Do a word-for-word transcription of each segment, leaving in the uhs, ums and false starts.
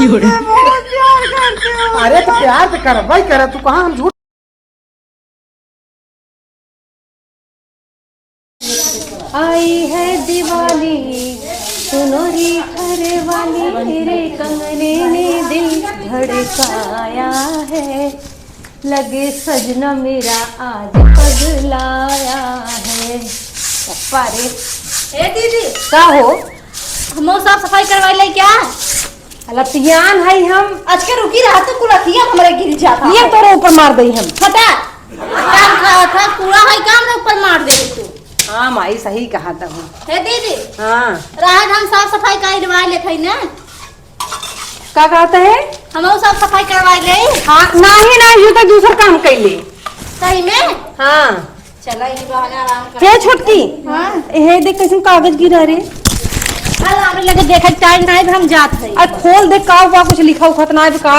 तुमसे बहुत प्यार करती हूँ। अरे तो प्यार तो करबा ही करा, तू कहाँ हम झूठ। आई है दिवाली, सुनो रे घर वाली, मेरे कंगने ने दिल धड़काया है। लगे सजना मेरा आज पगलाया है। पप्पा रे। ए दीदी। का हो? हमहू साफ सफाई करवाई ले क्या? अलतियान है हम। आज के रुकी रहा तो कुलथिया हमरे गिर जाता ये है। तोरे ऊपर मार दई हम। हटा। काम खावा था, कूड़ा है काम रे ऊपर मार दे तू। हाँ माई, सही कहा तहू। हे दीदी। हाँ। रात हम साफ सफाई करवाई लेत हई ना। का कहत है? हमहू साफ सफाई करवाई ले। हाँ, नाही, नाही, यू तो दूसर काम कैले। सही में? हाँ। चला, ई बहाना आराम कर। हे छोटकी। हाँ। हे देख कैसन कागज गिरा रे। अरे, हमरे लगे देखे के टाइम नाही, हम जात हई। अरे खोल दे, का हुआ, कुछ लिखा उखा तो नाही का?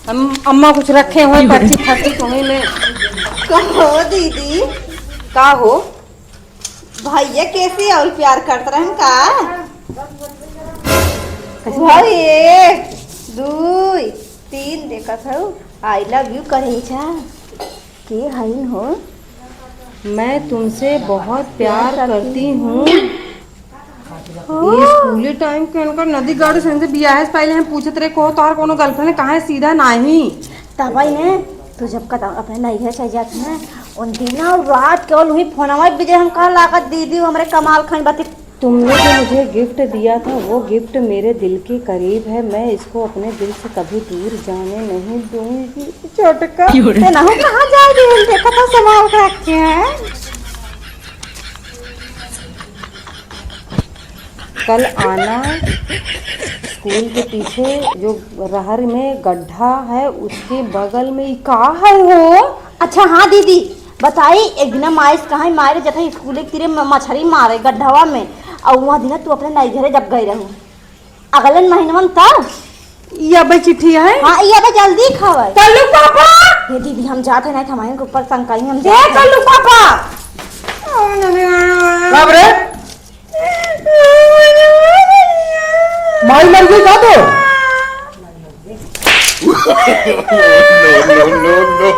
हम अम्मा कुछ रखे हुए पर्ची फर्ची तो वहीं में। कहो दीदी। का हो? भैया कैसे और प्यार करत रहन का? कैसे? भाई एक, दुई, तीन देखत हऊ, I love you करेजा। के हईन हो? मैं तुमसे बहुत प्यार करती हूँ। ये स्कूली टाइम के उनकर नदी गाड़ू से बियाह से पहले हम पूछत रहे, को तोहार कोनो गर्लफ्रेंड कहाँ है, सीधा नाही। तबई ने तू जब कत अपने नैहर चल जात ना, उन दिन और रात केवल वही फोनवा पे बिजय हम कहा लागत, दीदी, वो हमरे कमाल खान बात। तुमने जो मुझे गिफ्ट दिया था, वो गिफ्ट मेरे दिल के करीब है। मैं इसको अपने दिल से कभी दूर जाने नहीं दूंगी। छोटका, क्यों रे? ते नहु कहाँ जाए दे, देखो तो संभाल के रखे हैं। कल आना, स्कूल के पीछे जो रहर में गड्ढा है, उसके बगल में ई का है हो? अच्छा हाँ दीदी, बताई, एक दिन माइस कहाँ मारे जथा स्कूल के तीरे म-, मछरी मारे गड्ढावा में, और वहाँ दिन तू अपने नई घरे जब गई रहू अगले महीनवा में तब। ई अबे चिट्ठी है? हाँ, ई अबे जल्दी खावे। कल्लू पापा! ये दीदी हम जात है ना, हमारे के ऊपर शंका ही हम ए जात है। कल्लू पापा! कब रे? माई मर गई का तो? No, no, no, no।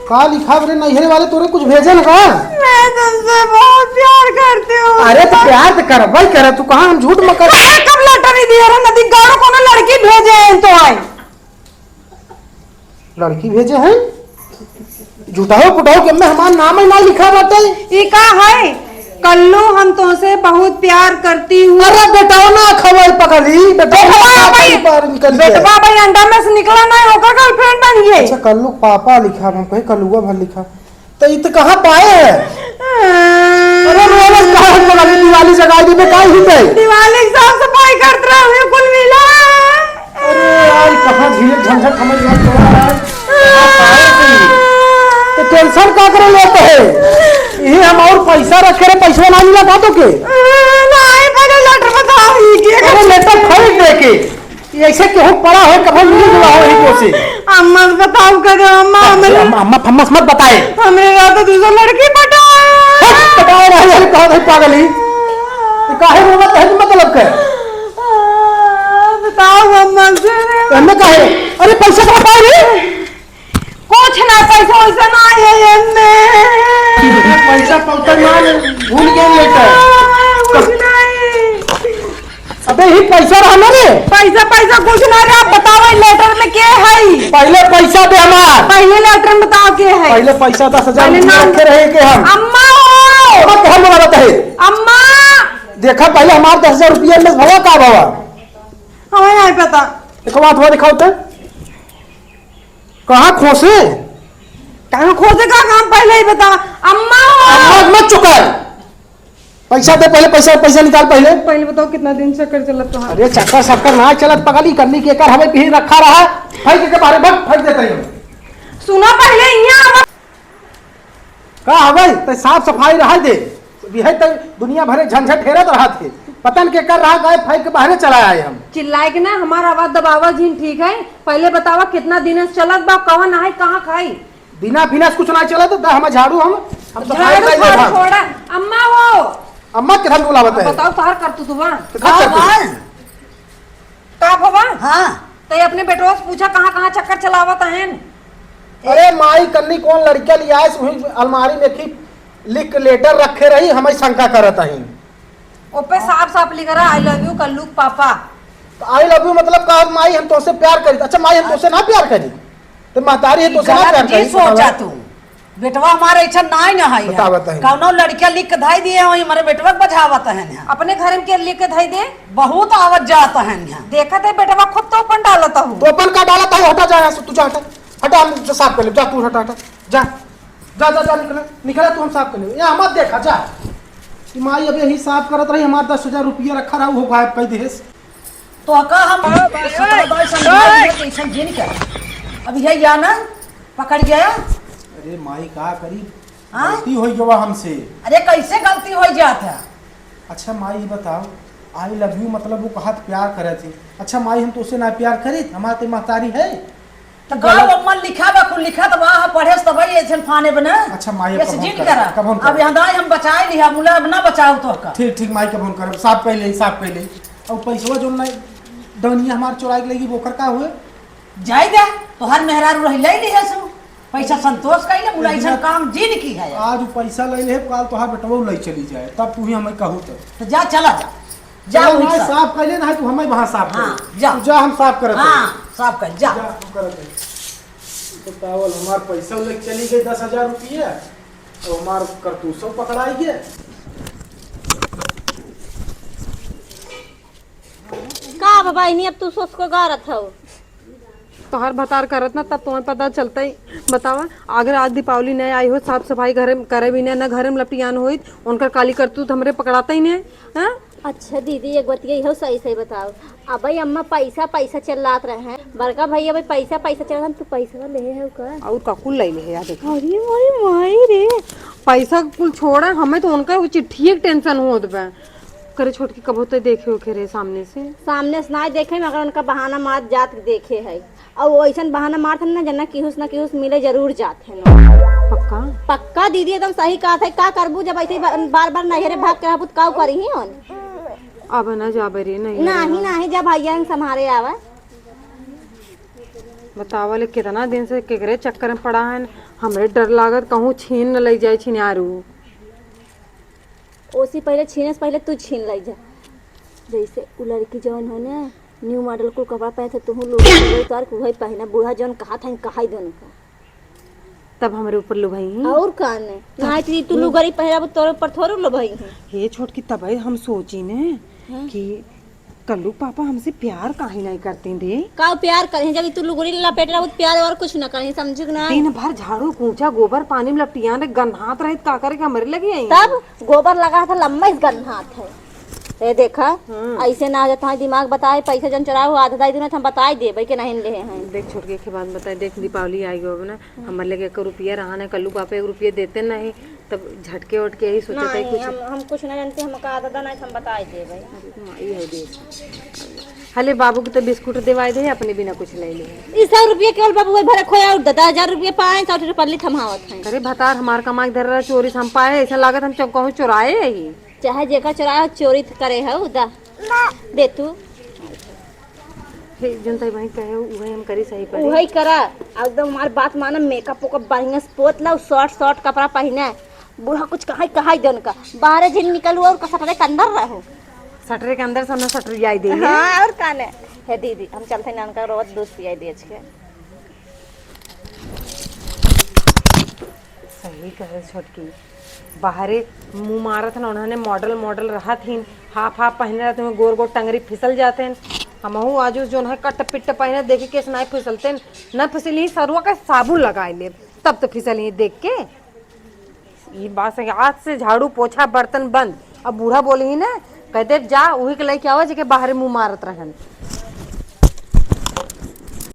का लिखा रे नैहरे वाले, तोरे कुछ भेजे न का? मैं तुमसे बहुत प्यार करती हूँ। अरे तो प्यार तो करबा ही करे, तू कहाँ हम झूठ में कर। अरे कब लेटर ही दिया रे, नदी गाड़ो कोनो लड़की भेजे हैं तो आई। लड़की भेजे हैं? झूठाओ पुटाओ के मेहमान नाम ही ना लिखा बाटे। ई का है? कल्लू, हम तोसे बहुत प्यार करती हूँ। अरे बेटाओ ना खवाई पगली, बेटाओ बेटवा ना भाई, खवाई पार निकल गया। बेटवा भाई अंडा में से निकला ना, ओकर गर्लफ्रेंड बन गए। अच्छा, कल्लू पापा लिखा, हम कहे कल्लुआ भर लिखा। तो ई तो कहाँ पाए है? अरे रोवत कहाँ है पगली, दिवाली जगाई देबे, काहे ही पे? दिवाली के साफ सफाई करत रहे, कुल मिला। अरे यार, कहाँ झील झंझट समझ में पड़ा है? कहाँ पाए थे? तो टेंशन का करे लेते हैं? यही हम और पैसा रखे रहे, पैसवा ना मिला था तो के? नहीं, पहले लेटर बताओ, ये क्या? अरे लेटर खरीद दे के। ये ऐसे केहू पड़ा हो, कभी मिल गया हो, यही को से। अम्मा से बताओ, करो अम्मा, अच्छा, हमरे अम्मा, अम्मा, अम्मा से मत बताए। हमरे रात दूसरा लड़की पटा। हट, पटाए रहे, अरे कहाँ भाई पागल ही? तो काहे रोवत है, मतलब के? आ, बताओ अम्मा से। एमे काहे? अरे पैसा कहाँ पाए रे? कुछ ना, पैसा वैसा ना है एमे। पैसा पौसा ना है, भूल गए लेकर। आ, कुछ नहीं। अबे ही पैसा रहा ना रे। पैसा, पैसा कुछ ना रे, आप बताओ ई लेटर में के है? पहले पैसा दे हमार। पहले लेटर में बताओ के है? पहले पैसा दस हजार पहले रुपया नाम रखे रहे के हम। अम्मा हो। अम्मा तोहर बोला बताए। अम्मा। देखा पहले हमार दस हजार रुपया में भवा का भवा? हमें नहीं पता। एक बात हुआ दिखाओ तो। कहाँ खोसे? कहाँ खोसे का काम पहले ही बता। अम्मा हो। अम्मा मत चुका है। पैसा दे पहले, पैसा, पैसा निकाल पहले। पहले बताओ कितना दिन चक्कर चलत तोहार? अरे चक्कर सक्कर ना चलत पगली, कन्नी के कर हमें कहीं रखा रहा। फेंक के बाहर भग, फेंक देते हैं। सुना पहले यहाँ आवा। का हवे? ते साफ सफाई रहा दे। यह तो दुनिया भरे झंझट हेरत रहा थे। पता न के कर रहा, गाय फेंक के बाहरे चला आए हम। चिल्लाए के ना, हमारा आवाज दबावा जिन, ठीक है? पहले बतावा कितना दिन से चलत बा, कवन आहे, कहाँ खाई? बिना, बिना कुछ ना चलत, दा हम झाड़ू हम, हम सफाई झाड़ू कर देत फाड़ हम। छोड़ा। अम्मा हो, अम्मा, किधर बुलावत है? बताओ, तोहार करतूत बा। तो का करतूत? का भवा? हाँ। तो अपने बेटवा से पूछा, कहाँ कहाँ चक्कर चलावत हन? अरे माई, कन्नी कौन लड़किया लियाए से वही अलमारी में की लिख लेटर रखे रही, हमें शंका करत हईन। ओपे साफ साफ लिख रहा, "I love you कल्लू के पापा।" तो I love you मतलब का, माई हम तोसे प्यार करी? अच्छा माई, हम तोसे ना प्यार करी, तो महतारी है तोसे ना गलत प्यार जी करी? सोचा तू। बेटवा हमारे ऐसा नाई ना है। बतावत है। कौनो लड़किया लिख के धाई दिए हो, हमारे बेटवा के बजावत है यहाँ। अपने घर में के लिख के धाई दे? बहुत आवत जात है यहाँ। देखत है बेटवा खुद तो अपन डालत हूँ। तो अपन का डालत हूँ? हटा जा यहाँ से, तू जा, हटा। हटा, हम साफ कर ले, जा तू, हटा, हटा, जा। जा, जा, जा, निकला, निकला तू, हम साफ कर ले। यहाँ मत देखा, जा। ई माई अब यही साफ करत रही, हमार दस हजार रुपया रखा रहा, वो गायब कर देस। तो का हम हाँ, हाँ, हाँ। कैसन जिन के? अब यही या ना पकड़ गया। अरे माई, का करी? हाँ? गलती होई गवा हमसे। अरे, कैसे गलती होई जात है? अच्छा माई, ये बताओ, I love you मतलब वो कहत प्यार करे थे। अच्छा माई, हम तोसे ना प्यार करी, हमार ते महतारी है? तो तू का गलत वो मन लिखा बा, कुल लिखा तो वहाँ पढ़े से तब ये झन फाने बना। अच्छा माई, ये अब से कबहुन जिन करब, करा। कबहुन अब करब। यहाँ दाई हम बचाए लिहा, मुला अब ना बचाओ तो का। ठीक, ठीक माई, कबहुन करब, साफ कर ले, साफ कर ले। अब पैसवा जो ना डहनिया हमार चोराई के लेगी, ओकर का हुए? जाए दे, तोहार मेहरारू रही, ले लिहे सु। पैसा संतोष कइले, मुला इतना ऐसन काम जिन की है। आज उ पैसा ले ले, काल तोहार बेटवा ले चली जाए, तब तू ही हमें कहू तब। तो जा, चला जा। जा चलो, उनसे। मैं साफ कर ले ना, तू हमें वहाँ साफ कर। हाँ, जा। तू जा, हम साफ करत हाँ, हई। साफ कर, जा। जा, तू करत है। बतावल, हमार पैसा ले चली गई दस हजार रुपया, और हमार करतूसो पकड़ाई गए। का बा बहिनी, अब तू सोच को गारत हऊ? तोहार भतार करत ना, तब तुम्हें पता चलता ही। बतावा, अगर आज दीपावली नहीं आई होत, साफ सफाई घरे में करे भी नहीं, ना घरे में लपटियान होइत, उनकर काली करतूत हमरे पकड़ाता ही नहीं, हाँ? अच्छा दीदी, एक बतिया इहो सही सही बताओ। अबे अम्मा पैसा पैसा चिल्लात रहे हैं, बड़का भैया अबे पैसा पैसा चिल्लात हैं, तू पैसा ले है का? और का कुल ले ले है, आ देखो। अरे मोरी माई रे। पैसा कुल छोड़ा, हमें तो उनका वो चिट्ठिए के tension होत बा। करे छोटकी, कबो तो देखे ओखे रे सामने से? सामने से ना देखे, मगर उनका बहाना मार जात देखे है। और वो ऐसन बहाना मारत हन ना, जना केहू से ना केहू से मिले जरूर जात हन। पक्का? पक्का दीदी, एकदम सही कहत है। का करबू जब ऐसे ही बा-, बार बार नैहरे भाग के रहबू त का करी ही हन? अब ना जाबे रे नैहरे नाही, ना। नाही, जब भैया संभारे आवा। बतावा ले, कितना दिन से केकरे चक्कर में पड़ा है, हमरे डर लागत कहूँ छीन न लई जाए छिनारू। ओसी पहले छीने से पहले तू छीन लई जा। जैसे उ लड़की जौन हो ना, new model कुल कपड़ा पहनत है, तुहू लुगरी लुगरी उतार के उहे पहना। बूढ़ा जौन कहा था, कहा ही दोनों का। तब हमरे ऊपर लुभाई हैं। और का ने? नाहीं तो तू लुगरी पहराबू, तोरे ऊपर थोड़े लुभाई हैं। हे छोटकी, तबे हम सोची ने हाँ। कि कल्लू पापा हमसे प्यार काहे नहीं करते रे? का प्यार करें, जब तू लुगरी लपेट रहा, प्यार और कुछ ना करें, समझू कि ना? दिन भर झाड़ू, कूचा, गोबर, पानी में लपटियान रे, गन्हात रहित, का करे के हमरे लगे आई? तब गोबर लगा था, लम्बा इस गन्हात है। ए देखा, हम्म। ऐसे ना हो जाता है, दिमाग बताए, पैसा जन चुराओ, आधा दाई दूना, हम बताए देबे कि नहीं ले हैं। देख, छोटकी एक बात बताए, देख, दीपावली आई गो ना, हम्म। हमरे लगे एक रुपया रहा ना, कल्लू पापा एक रुपया देते नहीं, तब झटके उटके यही सोचत है नहीं, कुछ। हम, हम कुछ ना जानते, हमका आधा दाना है, हम बताए देबे। अरे, माई हो दे। हले बाबू के तो बिस्कुट देवाए दे, अपने बिना कुछ ले ले। ई सौ रुपया केवल बाबू वही भरे खोया उठ, दस हजार रुपया पाए, सौ रुपया पल्ली थमावत हैं। अरे भतार हमार कमाई धर रहा, चोरी से हम पाए, ऐसा लागत हम चौ-, कहूँ चुराए ही। चाहे जेकर चुराए हो, चोरी तो करे हो, दा, दे तू। हे, जौन ताई बहिन कहे, उहे हम करी, सही पड़ी। उहे करा, एकदम हमार बात माना, makeup वेकअप बढ़िया से पोत ला, short short कपड़ा पहिने, बूढ़ा कुछ कहाई, कहाई दे उनका, बाहरे जिन निकलू और का सटरे के अंदर रहो। सटरे के अंदर से ना सटरियाई दे। हाँ, और का ने। हे दीदी, हम चलते ना उनका रोज दूध पियाई दे के। सही कहे छोटकी, बाहरे मुँह मारत न उन्होंने model model रहत हिन, half half पहिने रहत हुए, गोर गोर टंगरी फिसल जात हैं। हमहू आजू जौन है कट पिट पहिने देखी केस नाई फिसलते हैं, न फिसली सरुआ का साबुन लगाए ले, तब तो फिसली देख के। ई बात सही, आज से झाड़ू पोछा बर्तन बंद। अब बूढ़ा बोली ही ना, कह दे जा उही के लेके आवा जेके बाहरे मुँह मारत रहन।